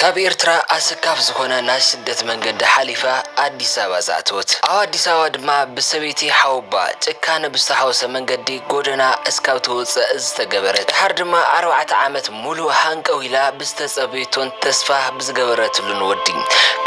ኣብ ኤርትራ ኣሰካፍ ዝኾነ ናይ ስደት መንገዲ ሓሊፋ ኣዲስ ኣበባ ዝኣተወት። ኣብ ኣዲስ ኣበባ ድማ ብሰበይቲ ሓወባ ጭካነ ብዝተሓወሰ መንገዲ ጎደና እስካብ ትወፅእ ዝተገበረት። ድሓር ድማ ኣርባዕተ ዓመት ሙሉእ ሃንቀው ኢላ ብዝተጸበየቶን ተስፋ ብዝገበረትሉን ወዲ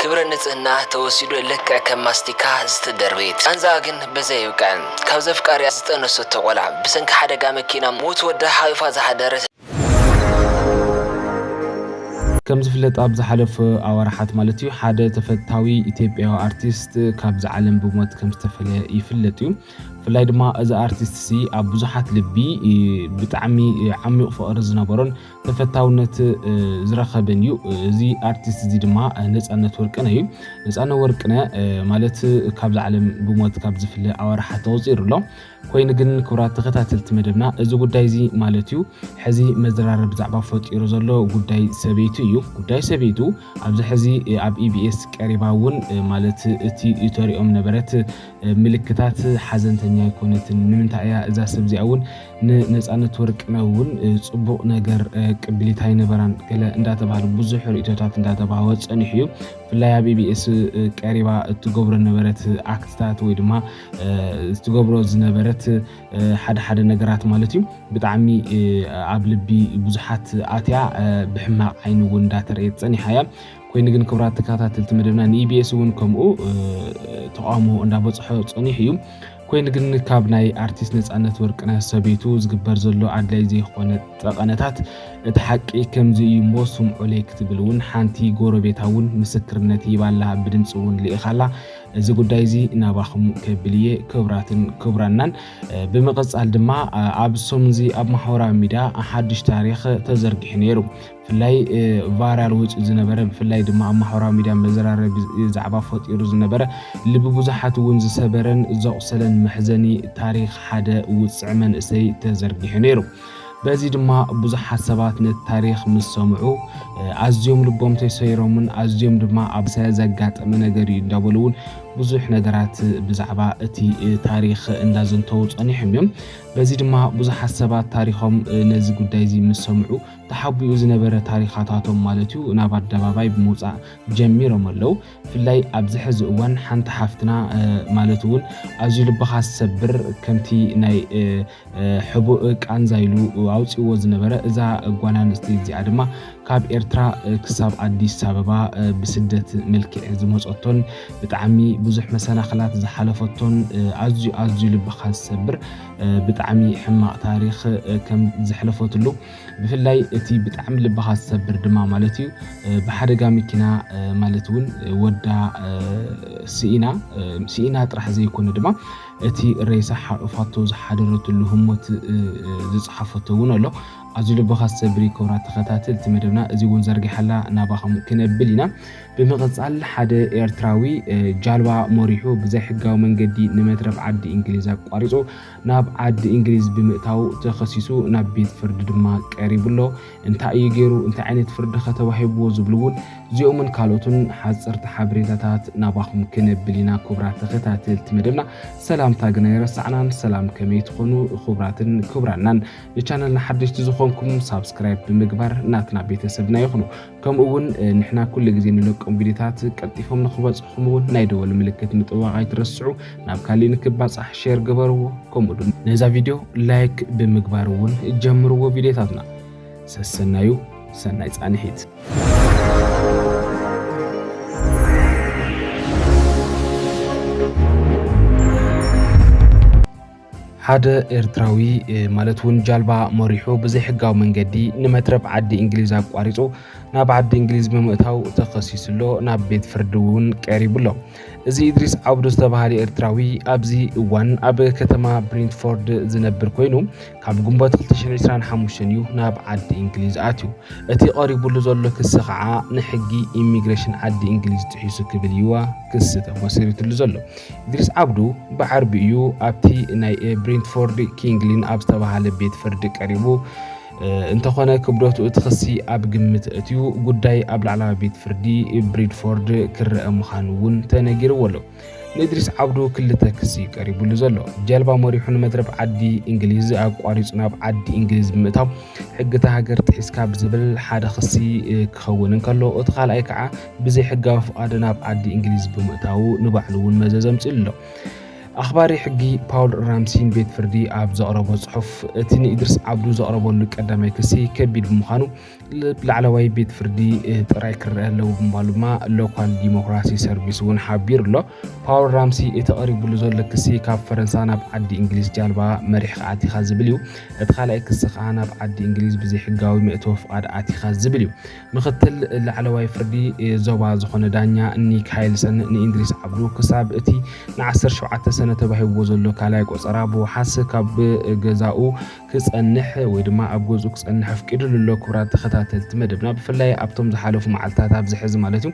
ክብረ ንጽህና ተወሲዱ ልክዕ ከም ማስቲካ ዝተደርበየት። ቃንዛኣ ግን በዚ ኣይብቅዕን። ካብ ዘፍቃሪኣ ዝጠነሰቶ ቆልዓ ብሰንኪ ሓደጋ መኪና ሞት ወዳ ሓቒፋ ዝሓደረት። ከም ዝፍለጥ ኣብ ዝሓለፈ ኣዋርሓት ማለት እዩ ሓደ ተፈታዊ ኢትዮጵያዊ ኣርቲስት ካብዚ ዓለም ብሞት ከም ዝተፈለየ ይፍለጥ እዩ። ብፍላይ ድማ እዚ ኣርቲስት ሲ ኣብ ብዙሓት ልቢ እ፣ ብጣዕሚ እ፣ ዓሚቕ ፍቕሪ ዝነበሮን ተፈታውነት እ፣ ዝረኸበን እዩ። እዚ ኣርቲስት እዚ ድማ እ፣ ነጻነት ወርቅነህ እዩ። ነጻነት ወርቅነህ እ፣ ማለት ካብዚ ዓለም ብሞት ካብ ዝፍለ ኣዋርሓት ተቑጺሩ ኣሎ። ኮይኑ ግን ክቡራት ተኸታተልቲ መደብና እዚ ጉዳይ እዚ ማለት እዩ ሕዚ መዘራረቢ ዛዕባ ፈጢሩ ዘሎ ጉዳይ ሰበይቱ እዩ። ጉዳይ ሰበይቱ ኣብዚ ሕዚ ኣብ ኢቢኤስ ቀሪባ እውን ማለት እቲ እተሪኦም ነበረት ምልክታት ሓዘንተኛ ኣይኮነትን። ንምንታይ እያ እዛ ሰብ እዚኣ እውን ንነፃነት ወርቅነህ እውን ፅቡቕ ነገር ቅብሊት ኣይነበራን ገለ እንዳተባሃለ ብዙሕ ርእቶታት እንዳተባሃወ ፀኒሑ እዩ። ብፍላይ ኣብ ኢቢኤስ ቀሪባ እትገብሮ ነበረት ኣክትታት ወይ ድማ እትገብሮ ዝነበረት ሓደ ሓደ ነገራት ማለት እዩ ብጣዕሚ ኣብ ልቢ ብዙሓት ኣትያ ብሕማቕ ዓይኒ እውን እንዳተረየት ፀኒሓ እያ። ኮይኑ ግን ክቡራት ተከታተልቲ መደብና ንኢቢኤስ እውን ከምኡ ተቃውሞ እንዳበፅሖ ፀኒሑ እዩ። ኮይኑ ግን ካብ ናይ ኣርቲስት ነፃነት ወርቅነህ ሰበይቱ ዝግበር ዘሎ ኣድላይ ዘይኮነ ጠቐነታት እቲ ሓቂ ከምዚ እዩ እሞ ስምዑለይ ክትብል እውን ሓንቲ ጎረቤታ እውን ምስክርነት ሂባላ ብድምፂ እውን ልኢኻላ። እዚ ጉዳይ እዚ ናባኹም ከብል እየ ክብራትን ክብራናን። ብምቕፃል ድማ ኣብ ሰሙን እዚ ኣብ ማሕበራዊ ሚድያ ሓድሽ ታሪክ ተዘርጊሑ ነይሩ። ብፍላይ ቫይራል ወፂኡ ዝነበረ ብፍላይ ድማ ኣብ ማሕበራዊ ሚድያ መዘራረቢ ዛዕባ ፈጢሩ ዝነበረ ልቢ ብዙሓት እውን ዝሰበረን ዘቑሰለን መሕዘኒ ታሪክ ሓደ ውፅዕ መንእሰይ ተዘርጊሑ ነይሩ። በዚ ድማ ብዙሓት ሰባት ነቲ ታሪክ ምስ ሰምዑ ኣዝዮም ልቦም ተሰይሮምን ኣዝዮም ድማ ኣብ ዘጋጠመ ነገር እዩ እንዳበሉ እውን ብዙሕ ነገራት ብዛዕባ እቲ ታሪክ እንዳዘንተው ፀኒሖም እዮም። በዚ ድማ ብዙሓት ሰባት ታሪኮም ነዚ ጉዳይ እዚ ምስ ሰምዑ ተሓቢኡ ዝነበረ ታሪካታቶም ማለት እዩ ናብ ኣደባባይ ብምውፃእ ጀሚሮም ኣለዉ። ብፍላይ ኣብዚ ሕዚ እዋን ሓንቲ ሓፍትና ማለት እውን ኣዝዩ ልብኻ ዝሰብር ከምቲ ናይ ሕቡእ ቃንዛ ኢሉ ኣውፅእዎ ዝነበረ እዛ ጓል ኣንስተይቲ እዚኣ ድማ ካብ ኤርትራ ክሳብ ኣዲስ ኣበባ ብስደት መልክዕ ዝመፀቶን ብጣዕሚ ብዙሕ መሰናክላት ዝሓለፈቶን ኣዝዩ ኣዝዩ ልብኻ ዝሰብር ብጣዕሚ ሕማቕ ታሪክ ከም ዘሕለፈትሉ ብፍላይ እቲ ብጣዕሚ ልብኻ ዝሰብር ድማ ማለት እዩ ብሓደጋ መኪና ማለት እውን ወዳ ስኢና ስኢና ጥራሕ ዘይኮነ ድማ እቲ ሬሳ ሓቑፋቶ ዝሓደረትሉ ህሞት ዝፀሓፈቶ እውን ኣሎ። ኣዝዩ ልብኻ ዝሰብር እዩ ክቡራት ተኸታተልቲ መደብና እዚ እውን ዘርጊሓላ ናባኹም ክነብል ኢና። ብምቕፃል ሓደ ኤርትራዊ ጃልባ መሪሑ ብዘይሕጋዊ መንገዲ ንመትረፍ ዓዲ እንግሊዝ ኣቋሪፁ ናብ ዓዲ እንግሊዝ ብምእታው ተኸሲሱ ናብ ቤት ፍርዲ ድማ ቀሪቡ ኣሎ። እንታይ እዩ ገይሩ እንታይ ዓይነት ፍርዲ ከተዋሂብዎ ዝብሉ እውን እዚኦምን ካልኦትን ሓፀርቲ ሓበሬታታት ናባኹም ክነብል ኢና። ክቡራት ተኸታተልቲ መደብና ሰላምታ ግና ይረሳዕናን ሰላም ከመይ ትኾኑ ክቡራትን ክቡራናን። ንቻነልና ሓደሽቲ ዝኾንኩም ሳብስክራይብ ብምግባር ናትና ቤተሰብና ይኹኑ። ከምኡ እውን ንሕና ኩሉ ግዜ ንለቆም ቪዲዮታት ቀልጢፎም ንክበፅኹም እውን ናይ ደወል ምልክት ምጥዋቕ ኣይትረስዑ። ናብ ካሊእ ንክባፃሕ ሼር ግበርዎ። ከምኡ ድማ ነዛ ቪድዮ ላይክ ብምግባር እውን ጀምርዎ ቪድዮታትና። ሰሰናዩ ሰናይ ፃንሒት። ሓደ ኤርትራዊ ማለት እውን ጃልባ መሪሑ ብዘይሕጋዊ መንገዲ ንመትረብ ዓዲ እንግሊዝ ኣቋሪፁ ናብ ዓዲ እንግሊዝ ብምእታው ተኸሲሱ ኣሎ። ናብ ቤት ፍርዲ እውን ቀሪቡ ኣሎ። እዚ ኢድሪስ ዓብዱ ዝተባህለ ኤርትራዊ ኣብዚ እዋን ኣብ ከተማ ብሪንትፎርድ ዝነብር ኮይኑ ካብ ግንቦት ክልተ ሽሕን ዕስራን ሓሙሽተን እዩ ናብ ዓዲ እንግሊዝ ኣትዩ። እቲ ቀሪቡሉ ዘሎ ክሲ ከዓ ንሕጊ ኢሚግሬሽን ዓዲ እንግሊዝ ጥሒሱ ክብል እዩዋ ክሲ ተመስሪቱሉ ዘሎ። ኢድሪስ ዓብዱ ብዓርቢ እዩ ኣብቲ ናይ ብሪንትፎርድ ኪንግሊን ኣብ ዝተባህለ ቤት ፍርዲ ቀሪቡ። እንተኾነ ክብደቱ እቲ ክሲ ኣብ ግምት እትዩ ጉዳይ ኣብ ላዕለዋይ ቤት ፍርዲ ብሪድፎርድ ክረአ ምዃኑ እውን ተነጊርዎ ኣሎ። ንእድሪስ ዓብዱ ክልተ ክሲ ቀሪቡሉ ዘሎ። ጀልባ መሪሑ ንመድረብ ዓዲ እንግሊዝ ኣቋሪጹ ናብ ዓዲ እንግሊዝ ብምእታው ሕጊ እታ ሃገር ጥሒስካ ብዝብል ሓደ ክሲ ክኸውን እንከሎ፣ እቲ ካልኣይ ከዓ ብዘይ ሕጋዊ ፍቓድ ናብ ዓዲ እንግሊዝ ብምእታዉ ንባዕሉ እውን መዘዝ ኣምጺኡሉ ኣሎ። ኣኽባሪ ሕጊ ፓውል ራምሲ ንቤት ፍርዲ ኣብ ዘቕረቦ ጽሑፍ፣ እቲ ንእድሪስ ዓብዱ ዘቕረበሉ ቀዳማይ ክሲ ከቢድ ብምዃኑ፣ ብ-፣ ላዕለዋይ ቤት ፍርዲ፣ እ፣ ጥራይ ክረአ ኣለዎ ብምባሉ ድማ ሎካል ዲሞክራሲ ሰርቪስ እውን ሓቢሩ ኣሎ። ፓውል ራምሲ እቲ ቀሪቡሉ ዘሎ ክሲ ካብ ፈረንሳ ናብ ዓዲ እንግሊዝ ጃልባ መሪሕኻ ኣቲኻ ዝብል እዩ። እቲ ካልኣይ ክሲ ከዓ ናብ ዓዲ እንግሊዝ ብዘይሕጋዊ መእተዊ ፍቓድ ኣቲኻ ዝብል እዩ። ምኽትል ላዕለዋይ ፍርዲ፣ እ፣ ዞባ ዝኾነ ዳኛ ኒክ ሃይልሰን ንኢንድሪስ ዓብዱ ክሳብ እቲ ን ዓሰርተ ሸውዓተ ሰነ ተባሂብዎ ዘሎ ካልኣይ ቆጸራ ብውሓስ ካብ ገዛኡ ክጸንሕ ወይ ድማ ኣብ ገዝኡ ክጸንሕ ኣፍቂዱሉ ኣሎ። ክቡራት ተኸታተልቲ መደብና፣ ብፍላይ ኣብቶም ዝሓለፉ መዓልታት ኣብዚ ሕዚ ማለት እዩ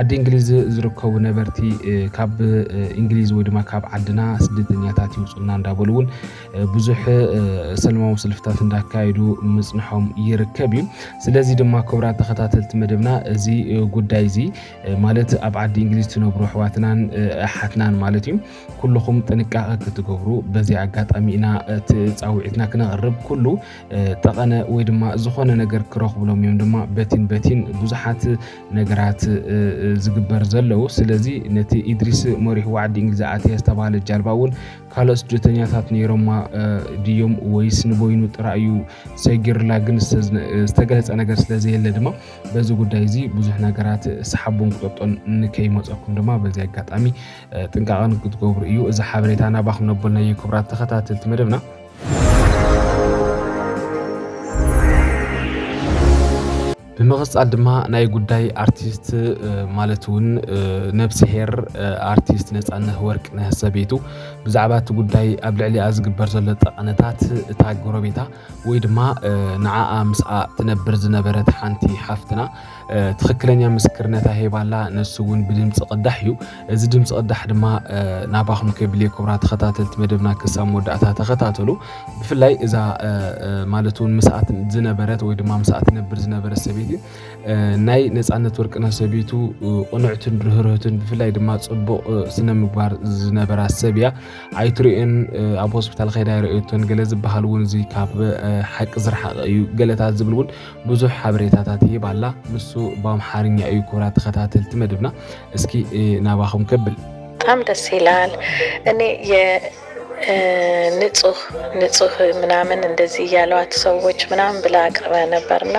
ዓዲ እንግሊዝ ዝርከቡ ነበርቲ፣ እ፣ ካብ፣ እ፣ እንግሊዝ ወይ ድማ ካብ ዓድና ስደተኛታት ይውጹልና እንዳበሉ እውን፣ እ፣ ብዙሕ፣ እ፣ ሰላማዊ ሰልፍታት እንዳካየዱ ምጽንሖም ይርከብ እዩ። ስለዚ ድማ ክቡራት ተኸታተልቲ መደብና እዚ፣ እ፣ ጉዳይ እዚ፣ እ፣ ማለት ኣብ ዓዲ እንግሊዝ ትነብሩ ኣሕዋትናን፣ እ፣ ኣሓትናን ማለት እዩ፣ ኩልኹም ጥንቃቐ ክትገብሩ በዚ ኣጋጣሚ ኢና፣ እ፣ እቲ ጻውዒትና ክነቕርብ። ኩሉ፣ እ፣ ጠቐነ ወይ ድማ ዝኾነ ነገር ክረኽብሎም እዮም ድማ በቲን በቲን ብዙሓት ነገራት፣ እ፣ እ፣ ዝግበር ዘለዉ። ስለዚ ነቲ ኢድሪስ መሪሕዋ ዓዲ እንግሊዝ ኣትያ ዝተባህለት ጃልባ እውን ካልኦት ስደተኛታት ነይሮማ፣ እ፣ ድዮም ወይስ ንበይኑ ጥራይ እዩ ሰጊሩላ? ግን ዝተዝነ-፣ ዝተገለጸ ነገር ስለ ዘየለ ድማ በዚ ጉዳይ እዚ ብዙሕ ነገራት ሰሓቦን ቁጠጦን ንከይመጸኩም ድማ በዚ ኣጋጣሚ፣ እ፣ ጥንቃቐን ክትገብሩ እዩ እዚ ሓበሬታ ናባኹም ነቦልናዮ ክቡራት ተኸታተልቲ መደብና። ብምቕጻል ድማ ናይ ጉዳይ ኣርቲስት፣ እ፣ ማለት እውን፣ እ፣ ነብስሄር፣ እ፣ ኣርቲስት ነጻነት ወርቅነህ ሰበይቱ ብዛዕባ እቲ ጉዳይ ኣብ ልዕሊኣ ዝግበር ዘሎ ጠቐነታት እታ ጎረቤታ ወይ ድማ፣ እ፣ ንዓኣ ምስኣ ትነብር ዝነበረት ሓንቲ ሓፍትና፣ እ፣ ትኽክለኛ ምስክርነታ ሂባላ። ንሱ እውን ብድምፂ ቅዳሕ እዩ። እዚ ድምፂ ቅዳሕ ድማ፣ እ፣ ናባኹም ከብል እየ ክቡራት ተኸታተልቲ መደብና ክሳብ መወዳእታ ተኸታተሉ። ብፍላይ እዛ፣ እ፣ እ፣ ማለት እውን ምስኣ ዝነበረት ወይ ድማ ምስኣ ትነብር ዝነበረት ሰበይቲ፣ እ፣ ናይ ነጻነት ወርቅነህ ሰበይቱ፣ እ፣ ቅንዕትን ርህርህትን ብፍላይ ድማ ጽቡቕ፣ እ፣ ስነ ምግባር ዝነበራ ሰብ እያ። ኣይትርእዮን፣ እ፣ ኣብ ሆስፒታል ከይዳ ኣይረኣየቶን ገለ ዝበሃል እውን እዚ ካብ፣ እ፣ ሓቂ ዝረሓቐ እዩ ገለታት ዝብል እውን ብዙሕ ሓበሬታታት ይህብ ኣላ። ንሱ ብኣምሓርኛ እዩ። ክቡራት ተኸታተልቲ መደብና፣ እስኪ፣ እ፣ ናባኹም ከብል። በጣም ደስ ይላል። እኔ የ-፣ እ፣ ንጹህ፣ ንጹህ ምናምን እንደዚህ ያሏት ሰዎች ምናምን ብላ አቅርባ ነበርና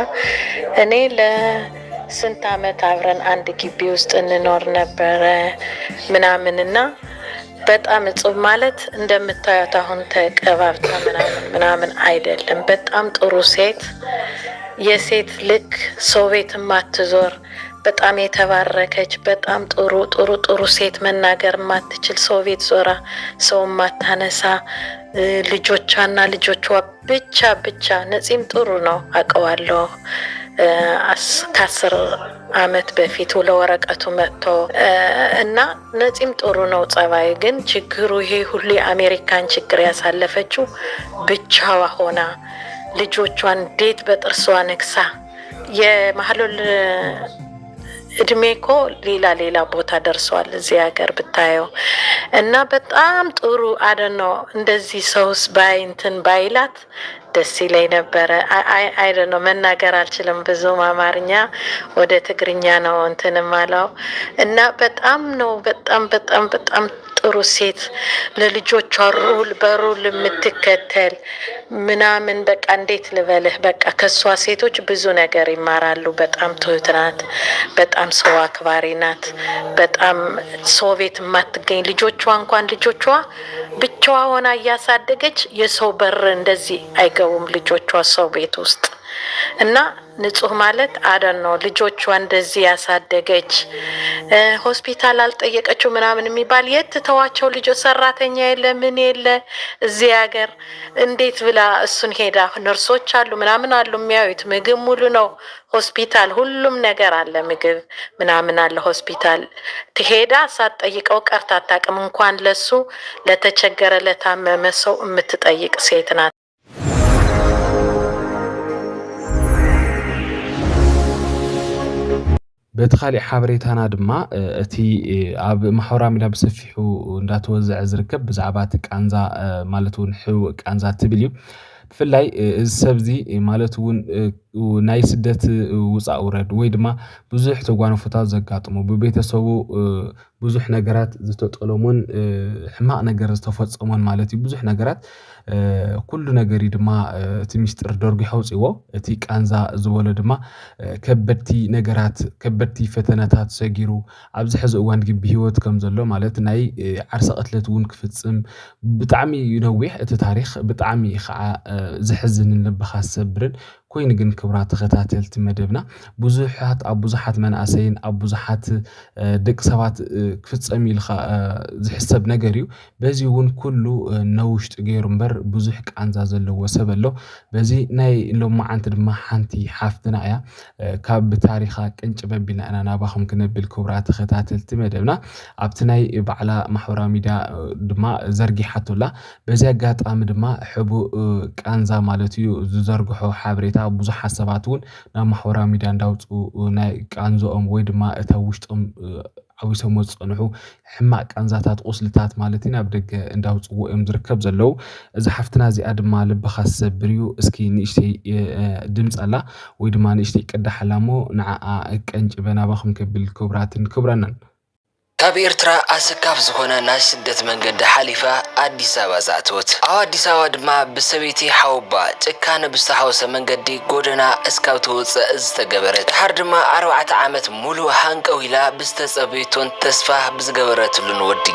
እኔ ለስንት ዓመት አብረን አንድ ግቢ ውስጥ እንኖር ነበረ ምናምንና በጣም እጹብ ማለት እንደምታዩት አሁን ተቀባብታ ምናምን ምናምን አይደለም። በጣም ጥሩ ሴት፣ የሴት ልክ ሰው ቤት የማትዞር በጣም የተባረከች፣ በጣም ጥሩ፣ ጥሩ፣ ጥሩ ሴት፣ መናገር የማትችል፣ ሰው ቤት ዞራ ሰው የማታነሳ፣ እ፣ ልጆቿና ልጆቿ ብቻ፣ ብቻ። ነፂም ጥሩ ነው፣ አውቀዋለሁ። እ፣ አስ-፣ ከአስር አመት በፊት ለወረቀቱ መጥቶ፣ እ፣ እና ነፂም ጥሩ ነው ጸባዩ። ግን ችግሩ ይሄ ሁሉ የአሜሪካን ችግር ያሳለፈችው ብቻዋ ሆና ልጆቿን እንዴት በጥርሷ ነክሳ የማህሉል እድሜ እኮ ሌላ ሌላ ቦታ ደርሷል እዚህ ሀገር ብታየው። እና በጣም ጥሩ አደኖ እንደዚህ ሰውስ ባይ እንትን ባይላት ደስ ይለኝ ነበረ። አይ አይ አይ ነው መናገር አልችልም ብዙም አማርኛ፣ ወደ ትግርኛ ነው እንትን የማለው። እና በጣም ነው በጣም በጣም በጣም ጥሩ ሴት፣ ለልጆቿ ሩል በሩል የምትከተል ምናምን፣ በቃ እንዴት ልበልህ፣ በቃ ከሷ ሴቶች ብዙ ነገር ይማራሉ። በጣም ትሁት ናት፣ በጣም ሰው አክባሪ ናት፣ በጣም ሰው ቤት የማትገኝ፣ ልጆቿ እንኳን ልጆቿ ብቻዋ ሆና እያሳደገች የሰው በር እንደዚህ አይገቡም ልጆቿ ሰው ቤት ውስጥ። እና ንጹህ ማለት አደን ነው። ልጆቿ እንደዚህ ያሳደገች፣ እ፣ ሆስፒታል አልጠየቀችው ምናምን የሚባል፣ የት ትተዋቸው ልጆች? ሰራተኛ የለ ምን የለ እዚህ ሀገር። እንዴት ብላ እሱን ሄዳ፣ ነርሶች አሉ ምናምን አሉ የሚያዩት፣ ምግብ ሙሉ ነው ሆስፒታል፣ ሁሉም ነገር አለ፣ ምግብ ምናምን አለ ሆስፒታል። ትሄዳ ሳትጠይቀው ቀርታ አታውቅም። እንኳን ለሱ ለተቸገረ ለታመመ ሰው የምትጠይቅ ሴት ናት። በቲ ካሊእ ሓበሬታና ድማ እቲ ኣብ ማሕበራዊ ሚድያ ብሰፊሑ እንዳተወዘዐ ዝርከብ ብዛዕባ እቲ ቃንዛ ማለት እውን ሕቡእ ቃንዛ ትብል እዩ። ብፍላይ እዚ ሰብ እዚ ማለት እውን ናይ ስደት ውፃእ ውረድ ወይ ድማ ብዙሕ ተጓነፎታት ዘጋጥሞ ብቤተሰቡ ብዙሕ ነገራት ዝተጠለሙን ሕማቕ ነገር ዝተፈፀሞን ማለት እዩ። ብዙሕ ነገራት ኩሉ ነገር እዩ ድማ እቲ ሚስጥር ደርጉ ሓውፅዎ። እቲ ቃንዛ ዝበሎ ድማ ከበድቲ ነገራት ከበድቲ ፈተነታት ሰጊሩ ኣብዚ ሕዚ እዋን ግን ብህይወት ከም ዘሎ ማለት ናይ ዓርሰ ቅትለት እውን ክፍፅም ብጣዕሚ እዩ ነዊሕ እቲ ታሪክ ብጣዕሚ እዩ ከዓ ዘሕዝንን ልብካ ዝሰብርን ኮይኑ ግን ክብራ ተኸታተልቲ መደብና ብዙሓት ኣብ ብዙሓት መናእሰይን ኣብ ብዙሓት ደቂ ሰባት ክፍፀም ኢልካ ዝሕሰብ ነገር እዩ። በዚ እውን ኩሉ ነውሽጢ ገይሩ እምበር ብዙሕ ቃንዛ ዘለዎ ሰብ ኣሎ። በዚ ናይ ሎማዓንቲ ድማ ሓንቲ ሓፍትና እያ ካብ ታሪኻ ቅንጭብ ኣቢልና ኢና ናባኹም ክነብል ክቡራት ተኸታተልቲ መደብና ኣብቲ ናይ ባዕላ ማሕበራዊ ሚድያ ድማ ዘርጊሓቶ ኣላ። በዚ ኣጋጣሚ ድማ ሕቡእ ቃንዛ ማለት እዩ ዝዘርግሖ ሓበሬታ ብዙሓት ሰባት እውን ናብ ማሕበራዊ ሚድያ እንዳውፅኡ ናይ ቃንዝኦም ወይ ድማ እታ ውሽጦም ዓዊሶሞ ዝፀንሑ ሕማቕ ቃንዛታት ቁስልታት ማለት እዩ ናብ ደገ እንዳውፅዎ እዮም ዝርከብ ዘለዉ። እዚ ሓፍትና እዚኣ ድማ ልብኻ ዝሰብር እዩ። እስኪ ንእሽተይ ድምፂ ኣላ ወይ ድማ ንእሽተይ ቅዳሕ ኣላ እሞ ንዓኣ ቀንጭበ ናባኹም ከብል ክቡራትን ክቡራንን። ካብ ኤርትራ ኣሰካፍ ዝኾነ ናይ ስደት መንገዲ ሓሊፋ ኣዲስ ኣበባ ዝኣተወት። ኣብ ኣዲስ ኣበባ ድማ ብሰበይቲ ሓወባ ጭካነ ብዝተሓወሰ መንገዲ ጎደና እስካብ ትወፅእ ዝተገበረት። ድሓር ድማ ኣርባዕተ ዓመት ሙሉእ ሃንቀው ኢላ ብዝተጸበየቶን ተስፋ ብዝገበረትሉን ወዲ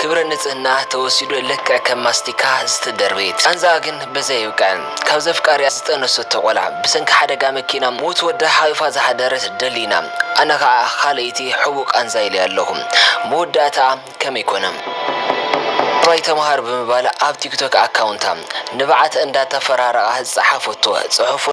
ክብረ ንጽህና ተወሲዱ ልክዕ ከም ማስቲካ ዝተደርበየት። ቃንዛኣ ግን በዚ ኣይብቅዕን። ካብ ዘፍቃሪኣ ዝጠነሰቶ ቆልዓ ብሰንኪ ሓደጋ መኪና ሞት ወዳ ሓቒፋ ዝሓደረት ደሊና ኣነ ኸዓ ካልኣይቲ ሕቡእ ቃንዛ ኢለ ኣለኹ። መወዳእታኣ ከመይ ኮነ? ኣባይ ተምሃር ብምባል ኣብ ቲክቶክ ኣካውንታ ንብዓት እንዳተፈራረቓ ዝጸሓፈቶ ጽሑፍ